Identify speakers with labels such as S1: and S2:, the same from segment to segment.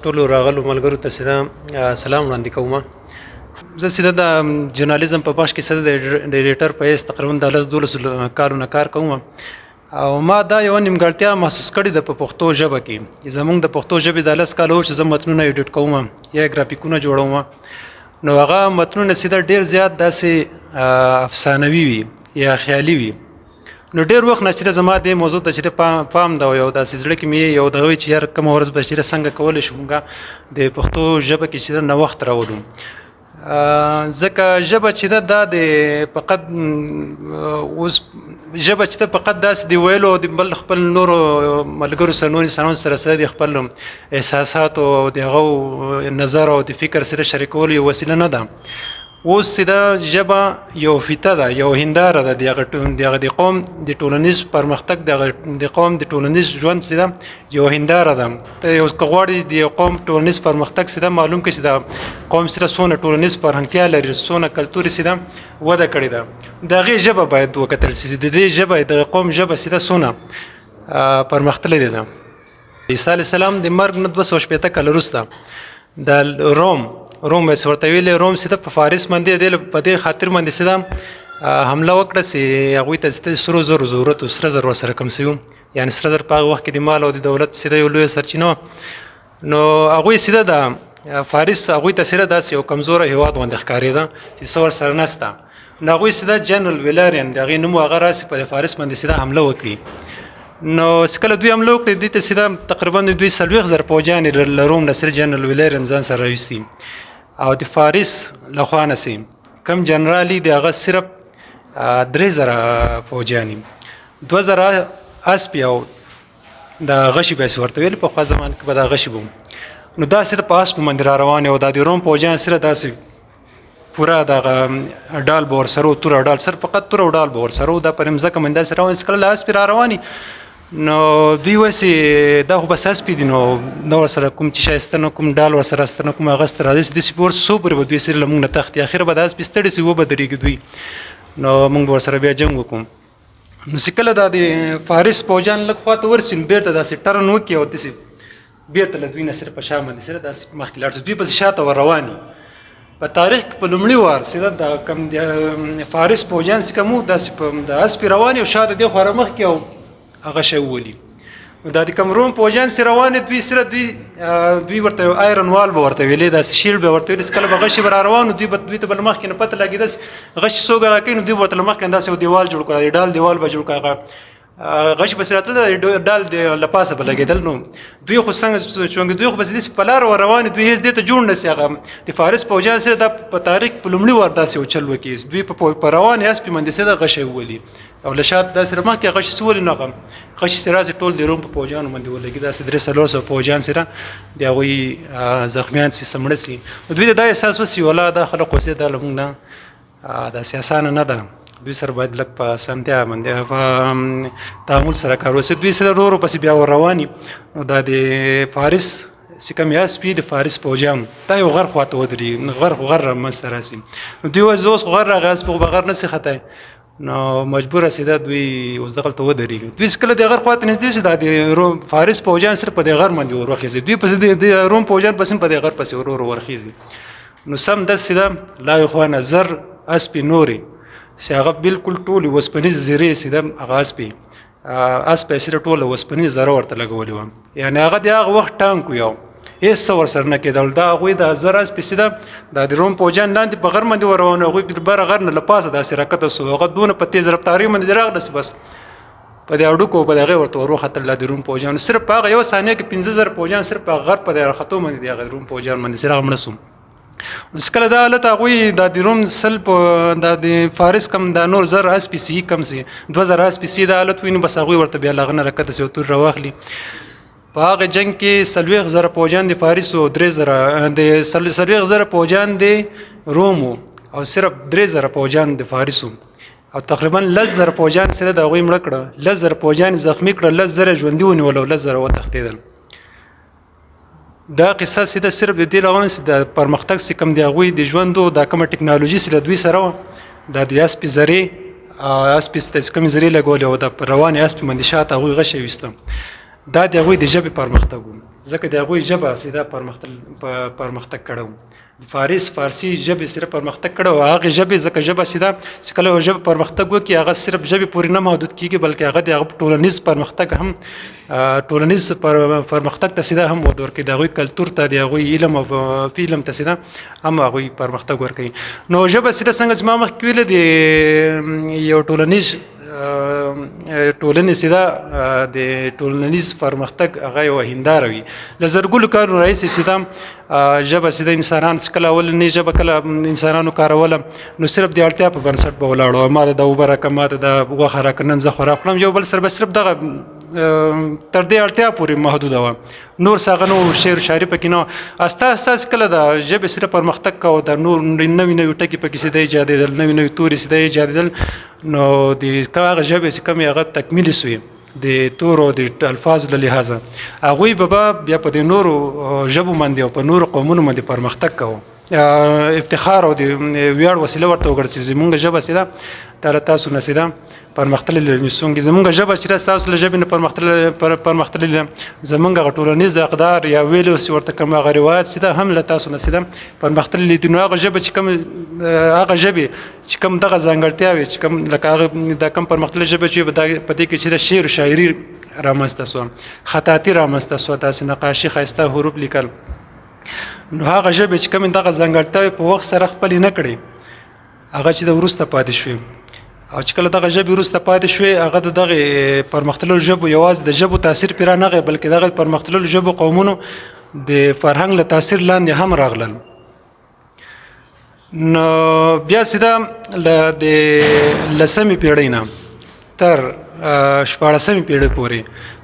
S1: ټولو راغلو ملګرو ته سیده سلام وړاندې کوم. زه سیده د جرنالیزم په بخش کې سیده د ایډیټر په حیث تقریبا د لس دولس کالو نه کار کوم، او ما دا یوه نیمګړتیا محسوس کړې ده په پښتو ژبه کې چې زمونږ د پښتو ژبې د 10 کالو چې زه متنونه ایډیټ کوم یا ګرافیکونه جوړوم، نو هغه متنونه سیده ډیر زیات داسې افسانوي وي یا خیالي وي. نو ډیر وخت نه چې زما دې موضوع ته چې پام دا یو داسې زړه کې مې یو دغه چې یار کومه ورځ به چې څنګه کولی شو موږ د پښتو ژبه کې چې نوښت راولو، ځکه ژبه چې ده دا د فقط اوس ژبه چې ده فقط داسې د ویلو د بل خپل نورو ملګرو سره نور انسانانو سره سره د خپل احساساتو او د هغو نظر او د فکر سره شریکولو یو وسیله نه ده. اوس چې دا ژبه یو فیته ده، یو هنداره ده د هغه د قوم د ټولنیز پرمختګ، د هغه د قوم د ټولنیز ژوند چې ده یو هنداره ده. ته یو که غواړې د یو قوم ټولنیز پرمختګ چې ده معلوم کړي چې دا قوم سره څونه ټولنیز فرهنګتیا لري، څونه کلتوري چې ده وده کړې ده، د هغې ژبه باید وکتل شي چې د دې ژبه د قوم ژبه چې ده څونه پرمختللې ده. عیسی علیه السلام د مرګ نه 260 کاله وروسته د روم روم به ورته ویلې، روم سیده په فارس باندې د په دې خاطر باندې سیده حمله وکړه چې هغوی ته سیده سرو زرو ضرورت و، سره زر ورسره کم سوي، یعنې سره زر په هغه وخت کې د مال او د دولت سیده یو لویه سرچینه وه. نو هغوی سیده د فارس هغوی ته سیده داسې یو کمزوره هېواد غوندې ښکارېده چې څه ورسره نسته. نو هغوی سیده جنرال ویلارین د هغې نوم و، هغه راسي په فارس باندې سیده حمله وکړي. نو چې کله دوی حمله وکړي دوی ته سیده تقریبا دوی 40,000 پوځیان یې له روم نه سره جنرال ویلارین ځان سره راویستي، او د فارس له خوا نه سي کوم جنرال د هغه صرف 3,000 پوځیان، 2,000 اسپي او د غشي به یې ورته ویل، پخوا زمان کې به دا غشي به. نو دا سره په اسپو باندې را روان او دا د روم پوځیان سره داسې پوره دغه ډال به ورسره و، توره ډال سره فقط توره او ډال به ورسره و، دا پر مځکه باندې داسې روان چې کله له اسپې را رواني نو دوی وایي چې دا خو بس اسپې دي، نو نه ورسره کوم چې شی شته، نه کوم ډال ورسره شته، نه کوم هغه شته، راځي چې داسې به ورسره څو پورې به دوی سره له موږ نه تښتي، اخر به د اسپې ستړي سي وبه درېږي دوی، نو موږ به ورسره بیا جنګ وکړو. نو چې کله دا د فارس پوځیان لږ خواته ورسي نو بېرته داسې ټرن وکړي او داسې بېرته له دوی نه سره په شا باندې سره داسې مخکې لاړ سي، دوی پسې شاته ور روان دي. په تاریخ کې په لومړي وار سره دا کوم د فارس پوځیان چې کوم وو داسې په د اسپې روان او شاته دې خوا مخکې او هغه شی وولي. نو دا د کوم روم پوځیان چې روان دي دوی سره دوی دوی ورته یو آیرن وال به ورته ویلې، داسې شیلډ به ورته ویلې چې کله به غشي به را روان دوی به دوی ته به له مخکې نه پته لګېده چې غشي څوک هغه کوي، نو دوی به ورته له مخکې نه داسې یو دیوال جوړ کړ، د ډال دیوال به جوړ کړ، هغه غشي پسې راتلل ډال د له پاسه به لګېدل. نو دوی خو څنګه چونکې دوی خو بس داسې په لاره ور روان دوی هېڅ دې ته جوړ نه سي. هغه د فارس پوځیان سره دا په تاریخ په لومړي وار داسې یو چل وکړي، دوی په روان اسپې باندې سره غشی وولي او له شاته داسې مخکې غشي څه ولي، نو هغه غشي سره راسي ټول د روم په پوځیانو باندې ولګي، داسې 300-400 پوځیان سره د هغوی زخمیان سي مړه سي. نو دوی ته دا احساس وسي ولا دا خلک اوس دا له موږ نه داسې اسانه نه ده، دوی سره باید لږ په اسانتیا باندې په تعامل سره کار وسي. دوی سره ورو ورو پسې بیا ور روان، نو دا د فارس چې کوم یا سپي د فارس پوځیان دا یو غر خواته ودري، غر خو غر منځته راسي، نو دوی وایي اوس خو غر راغی اسپ خو به غر نه سي ختی، نو مجبوره سي دا دوی اوس دغلته ودرېږي. دوی چې کله د غر خواته نږدې سي دا د روم فارس پوځیان صرف په دې غر باندې ور وخېږي، دوی پسې د روم پوځیان پسې په دې غر پسې ورو ورو ورخېږي. نو سم داسې ده لا یو خوا نه زر اسپې نورې چې هغه بالکل ټولې وسپنیزې زیرې چې ده هغه اسپې اسپه یې سره ټوله وسپنیزه زره ورته لګولې وه، یعنې هغه د هغه وخت ټانک و، یو هېڅ څه ورسره نه کېدل. دا هغوی د زر اسپې چې ده دا د روم پوځیان لاندې په غر باندې ور روان، هغوی په بره غر نه له پاسه داسې راکښته سو، هغه دونه په تېز رفتارۍ باندې راغله چې بس په دې هډوکو په دغې ورته ور وختل. د روم پوځیانو صرف په هغه یوه ثانیه کې 5,000 پوځیان صرف په غر په دې راختو باندې د هغه روم پوځیان باندې سره مړه سو. اوس کله دا حالت هغوی دا د روم سل په دا د فارس کم دا نور زر اسپې سي کم سي 2,000 اسپې سي دا حالت ویني، بس هغوی ورته بیا له هغه نه راکښته سي او تور راواخلي. په هغه جنګ کې 40,000 پوځیان د فارس او 3,000 د 40,000 پوځیان د روم او صرف 3,000 پوځیان د فارس او تقریبا 10,000 پوځیان سره د هغوی مړه کړه، 10,000 پوځیان زخمي کړه، 10,000 ژوندي ونیول او 10,000 وتښتېدل. دا قصه سیده صرف د دې لغونه چې د پرمختګ چې کوم د هغوی د ژوند دا کومه ټکنالوژي چې له دوی سره وه، دا د اسپې زرې اسپې ته چې کومې زرې لګولې او د روانې اسپې باندې شاته هغوی غشی ویسته، دا د هغوی د ژبې پرمختګ و، ځکه د هغوی ژبه سیده پرمختګ کړی و. د فارس فارسي ژبې سره پرمختګ کړی او هغې ژبې، ځکه ژبه سیده چې کله یوه ژبه پرمختګ وکړي، هغه صرف ژبې پورې نه محدود کېږي، بلکې هغه د هغه ټولنیز پرمختګ هم، ټولنیز پرمختګ ته سیده هم وده ورکوي، د هغوی کلتور ته، د هغوی علم او علم ته سیده هم هغوی پرمختګ ورکوي. نو ژبه سیده څنګه چې ما مخکې ویلي، د یو ټولنیز ټولنې سیده د ټولنیز پرمختګ هغه یوه هنداره وي. له زرګونو کالونو راهیسې سیده ژبه سیده انسانان چې کله اولنۍ ژبه کله انسانانو کاروله، نو صرف د اړتیا په بنسټ به ولاړو، ما ته دا اوبه راکړه، ما ته دا غوښه راکړه، نن زه خوراک خورم، یو بل سره به صرف دغه تر دې اړتیا پورې محدوده وه، نور څه هغه نه و، شعر شاعري پکې نه وه. استا استا چې کله د ژبې سره پرمختګ کاوه، دا نور نوي نوي ټکي پکې سیده ایجادېدل، نوي نوي توري سیده ایجادېدل، نو د هغه ژبې چې کومې هغه تکمیلې سوې د تورو د الفاظو له لحاظه، هغوی به بیا په دې نورو ژبو باندې او په نورو قومونو باندې پرمختګ کاوه، افتخار او د ویاړ وسیله ورته وګرځي چې زمونږ ژبه چې ده دا له تاسو نه چې ده پرمختللې ده، څنګه زمونږ ژبه چې ده ستاسو له ژبې نه پرمختللې ده، زمونږ هغه ټولنیز اقدار یا ویلو چې ورته کوم هغه روایت چې ده هم له تاسو نه چې ده پرمختللې دي. نو هغه ژبه چې کوم، هغه ژبې چې کوم دغه ځانګړتیاوې چې کوم لکه هغه دا کوم پرمختللې ژبه چې په دې کې چې ده شعر و شاعري رامنځته سوه، خطاطي رامنځته سوه، داسې نقاشي ښایسته حروف لیکل، نو هغه ژبې چې کومې دغه ځانګړتیاوې په وخت سره خپلې نه کړې، هغه چې د وروسته پاتې شوې، او چې کله دغه ژبې وروسته پاتې شوې، هغه د دغې پرمختللو ژبو یوازې د ژبو تاثیر پرې رانغی، بلکې دغه پرمختللو ژبو قومونو د فرهنګ له تاثیر لاندې هم راغلل. نو بیا سیده له د لسمې پیړۍ نه تر شپاړسمې پیړۍ پورې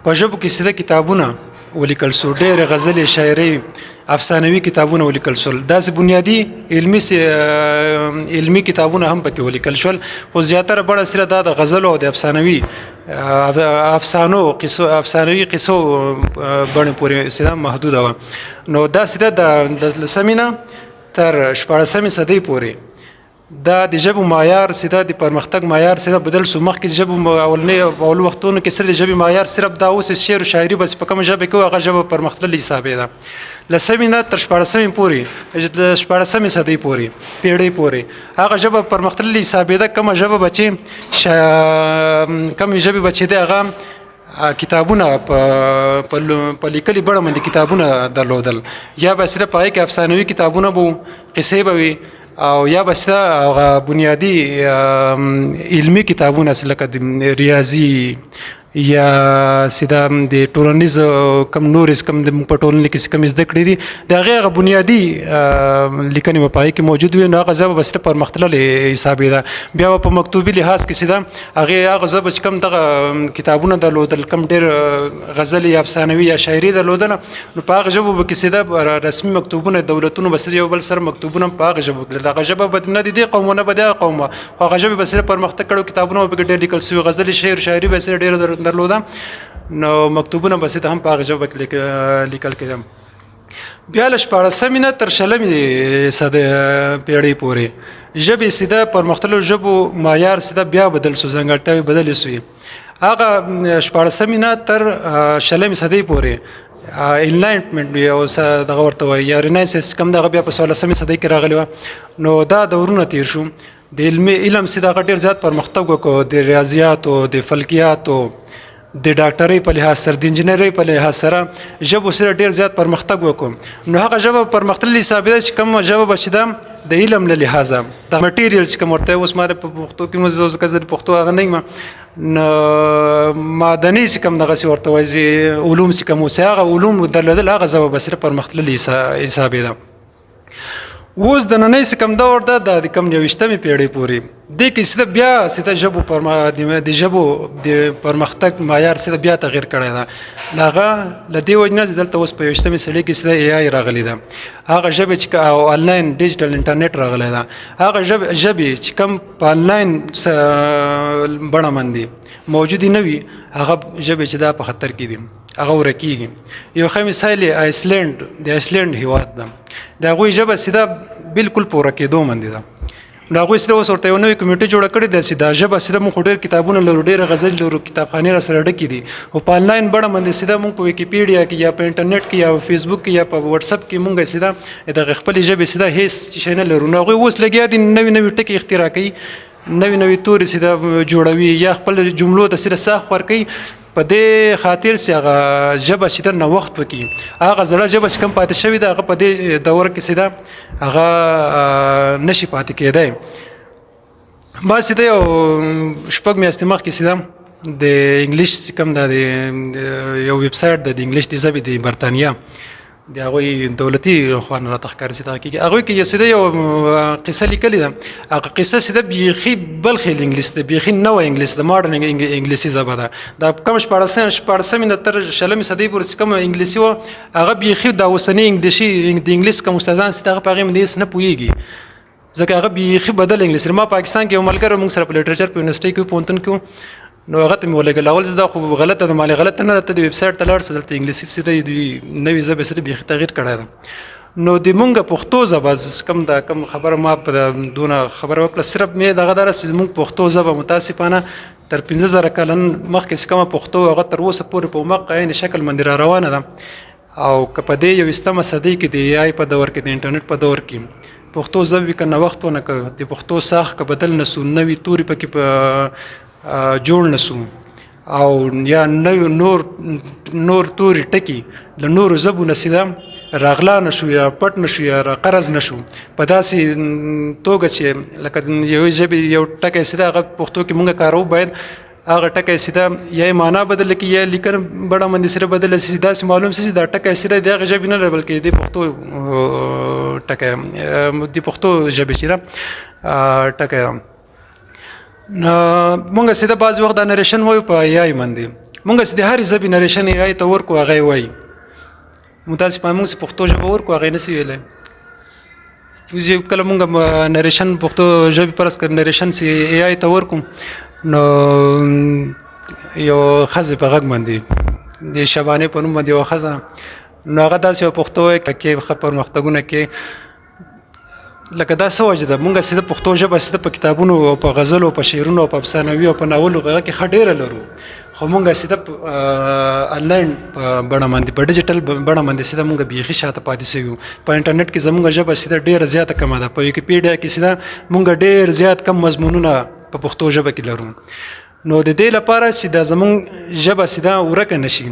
S1: په ژبو کې سیده کتابونه ولیکل سو، ډېرې غزلې، شاعرۍ، افسانوي کتابونه ولیکل شول، داسې بنیادي علمي کتابونه هم پکې ولیکل شول، خو زیاتره بڼه سره دا د غزلو او د افسانوي افسانو قصو، افسانوي قصو بڼې پورې سیده محدوده وه. نو دا سیده د لسمې نه تر شپاړسمې صدۍ پورې دا د ژبو معیار سیده د پرمختګ معیار سیده بدل سو. مخکې د ژبو اولنۍ اولو وختونو کې سره د ژبې معیار صرف دا اوس شعر و شاعري بس په کومه ژبه کې وه، هغه ژبه پرمختللې حسابېده. لسمې نه تر شپاړسمې پورې، د شپاړسمې صدۍ پورې پیړۍ پورې هغه ژبه پرمختللې حسابېده کومه ژبه به چې کومې ژبې به چې دی هغه کتابونه په لیکلي بڼه باندې کتابونه درلودل، یا به صرف په هغې کې افسانوي کتابونه به وو، قصې به وي، او یا به ستا هغه بنیادي علمي کتابونه لکه د ریاضي یا سیده د ټولنیز کوم نور کوم د په ټولنه کې کوم زده کړې دي، د هغې هغه بنیادي لیکنې به په هغې کې موجود وي. نو هغه ژبه به سیده پرمختللې حسابېده. بیا به په مکتوبي لحاظ کې سیده هغې هغه ژبه چې کوم دغه کتابونه درلودل، کوم ډېر غزلې یا افسانوي یا شاعري درلودله، نو په هغه ژبو به کې سیده رسمي مکتوبونه دولتونو به سره یو بل سره مکتوبونه هم په هغه ژبو کې، دغه ژبه به نه د دې قوم نه به د هغه قوم وه، خو هغه ژبې به سره پرمختګ کړو، کتابونه به پکې ډېر لیکل سوي، غزلې شعر شاعري به سره ډېره درلوده، نو مکتوبونه به سیده هم په هغه ژبه کې لیکل کېده. بیا له شپاړسمې نه تر شلمې صدۍ پیړۍ پورې ژبې سیده پرمختللو ژبو معیار سیده بیا بدل سو، ځانګړتیاوې بدلې سوې. هغه شپاړسمې نه تر شلمې صدۍ پورې enlightenment یو څه دغه ورته وایي یا Renaissance کوم دغه بیا په څوارلسمې صدۍ کې راغلی وه. نو دا دورونه تېر شو، د علمي علم سیده هغه ډېر زیات پرمختګ وکړو، د ریاضیاتو، د فلکیاتو، د ډاکټرۍ په لحاظ سره، د انجینرۍ په لحاظ سره ژبو سره ډېر زیات پرمختګ وکړو. نو هغه ژبه پرمختللې حسابېده چې کومه ژبه به چې ده د علم له لحاظه د material چې کوم ورته اوس ما د په پښتو کې نو زه ځکه زه د پښتو هغه نه یم، نو معدني چې کوم دغسې ورته وایي چې علوم چې کوم اوس هغه علوم درلودل، هغه ژبه به سره پرمختللې حسابېده. اوس د ننۍ څه کوم دور ده، دا د کوم یوویشتمې پیړۍ پورې دې کې سیده بیا سیده ژبو د ژبو د پرمختګ معیار سیده بیا تغیر کړی ده. له هغه له دې وجې نه چې دلته اوس په یوویشتمې څېړۍ کې سیده AI راغلی ده، هغه ژبې چې او آنلاین ډیجیټل انټرنیټ راغلی ده، هغه ژبې چې کوم په آنلاین بڼه باندې موجودې نه وي، هغه ژبې چې دا په خطر کې دي، هغه ورکیږي. یو ښه مثال یې آیسلینډ، د آیسلینډ هیواد ده، د هغوی ژبه سیده بالکل په ورکېدو باندې ده. نو هغوی سره اوس ورته یو نوې کمیټه جوړه کړې ده چې دا ژبه سره موږ ډېر کتابونه لرو، ډېر غزل لرو، کتابخانې را سره ډکې دي، خو په انلاین بڼه باندې سیده موږ په ویکیپیډیا کې یا په انټرنیټ کې یا په فیسبوک کې یا په واتساپ کې موږ سیده دغه خپلې ژبې سیده هیڅ شی نه لرو. نو هغوی اوس لګیا دي نوي نوي ټکي اختراع کوي، نوي نوي توري سیده جوړوي یا خپل جملو ته سیده ساخت ورکوي، په دې خاطر چې هغه ژبه چې ده نوښت وکړي. هغه زړه ژبه چې کوم پاتې شوې ده هغه په دې دور کې سیده هغه نشي پاتې کېدی. ما سیده یو شپږ میاشتې مخکې سیده د انګلیش چې کوم دا د یو ویب سایټ ده د انګلیش د ژبې د برتانیا د هغوی دولتي خوا نه راته ښکاري چې دغه کېږي، هغوی کې یې سیده یو قصه لیکلې ده. هغه قصه سیده بیخي بل خیل انګلیس ده، بیخي نوی انګلیس ده، ماډرن انګلیسي ژبه ده. دا کوم شپاړسمې نه تر شلمې صدۍ پورې چې کومه انګلیسي وه هغه بیخي دا اوسنۍ انګلیسي د انګلیس کوم استادان چې هغه په هغې باندې هېڅ نه پوهېږي، ځکه هغه بیخي بدل انګلیسي. ما پاکستان کې یو ملګری موږ سره په لټریچر په یونیورسټۍ کې پوهنتون کې، نو هغه ته مې ولګل، اول زه دا خو غلطه ده، مالې غلطه نه ده، ته د ویب سایټ ته لاړ شه، دلته انګلیسي څه دی، دوی نوې ژبې سره بیخي تغییر کړی ده. نو د مونږ پښتو ژبه کوم دا کوم خبره ما په دونه خبره وکړه، صرف مې دغه داره چې زموږ پښتو ژبه متاسفانه تر 5000 کلن مخکې چې کومه پښتو هغه تر اوسه پورې په هماغه عین شکل باندې را روانه ده. او که په دې 21مه صدۍ کې د ای آی په دور کې د انټرنیټ په دور کې پښتو ژبې که نوښت ونه کړ، د پښتو ساخت که بدل نه سو، نوي توري پکې په جوړ نه سو، او یا نوي نور توري ټکي له نورو ژبو نه سیده راغلا نه شو یا پټ نه شو یا را قرض نه شو، په داسې توګه چې لکه یوې ژبې یو ټکی سیده هغه پښتو کې مونږ کاروو، باید هغه ټکی سیده یا یې معنا بدله کړي یا لیکنه بڼه باندې سره بدله شي، داسې معلوم شي چې دا ټکی سیده د هغې ژبې نه دی بلکې د پښتو ټکی د پښتو ژبې چې ده ټکی ده. نو مونږ سیده بعضې وخت دا نریشن وایو په ای آی باندې، مونږ چې د هرې ژبې نریشن ای آی ته ورکړو هغه یې وایي. متاسفانه مونږ چې پښتو ژبه ورکړو هغه یې نه شي ویلی. کله مونږ نریشن پښتو ژبې فرض کړ نریشن چې ای آی ته ورکړو، نو یو ښځې په غږ باندې د شبانې په نوم باندې یوه ښځه، نو هغه داسې یو پښتو وایي کې ښه پرمختګونه کې لکه دا څه وجه ده؟ مونږ سیده پښتو ژبه سیده په کتابونو او په غزلو او په شعرونو او په افسانوي او په ناولو هغه کې ښه ډېره لرو، خو مونږ سیده انلاین په بڼه باندې په ډیجیټل بڼه باندې سیده مونږ بیخي شاته پاتې شوي یو. په انټرنیټ کې زمونږ ژبه سیده ډېره زیاته کمه ده، په ویکیپیډیا کې سیده مونږ ډېر زیات کم مضمونونه په پښتو ژبه کې لرو. نو د دې لپاره چې دا زمونږ ژبه سیده ورکه نه شي،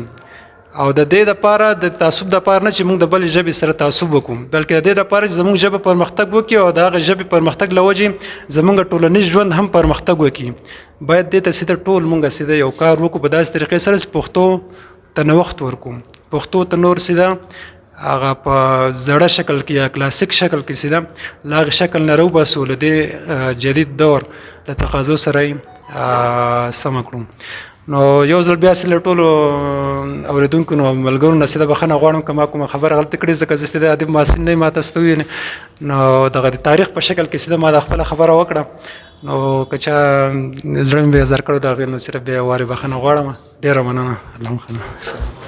S1: او د دې لپاره د تعصب لپاره نه چې موږ د بلې ژبې سره تعصب وکړو، بلکې د دې لپاره چې زموږ ژبه پرمختګ وکړي او د هغې ژبې پرمختګ له وجې زموږ ټولنیز ژوند هم پرمختګ وکړي، باید دې ته سیده ټول موږ سیده یو کار وکړو په داسې طریقې سره چې پښتو ته نوښت ورکړو، پښتو ته نور سیده هغه په زړه شکل کې یا کلاسیک شکل کې سیده له هغې شکل نه راوباسو، له دې جدید دور له تقاضو سره یې سمه کړو. نو یو ځل بیا سره ټولو اورېدونکو نو ملګرو نه سیده بخښنه غواړم که ما کومه خبره غلطه کړې، ځکه زه سیده ادیب محصل نه یم، ما تاسو ته وویل. نو دغه د تاریخ په شکل کې سیده ما دا خپله خبره وکړه، نو که چا زړه مې بې ازار کړو د هغې نو صرف بیا وارې بخښنه غواړم. ډېره مننه، الله مو ښه.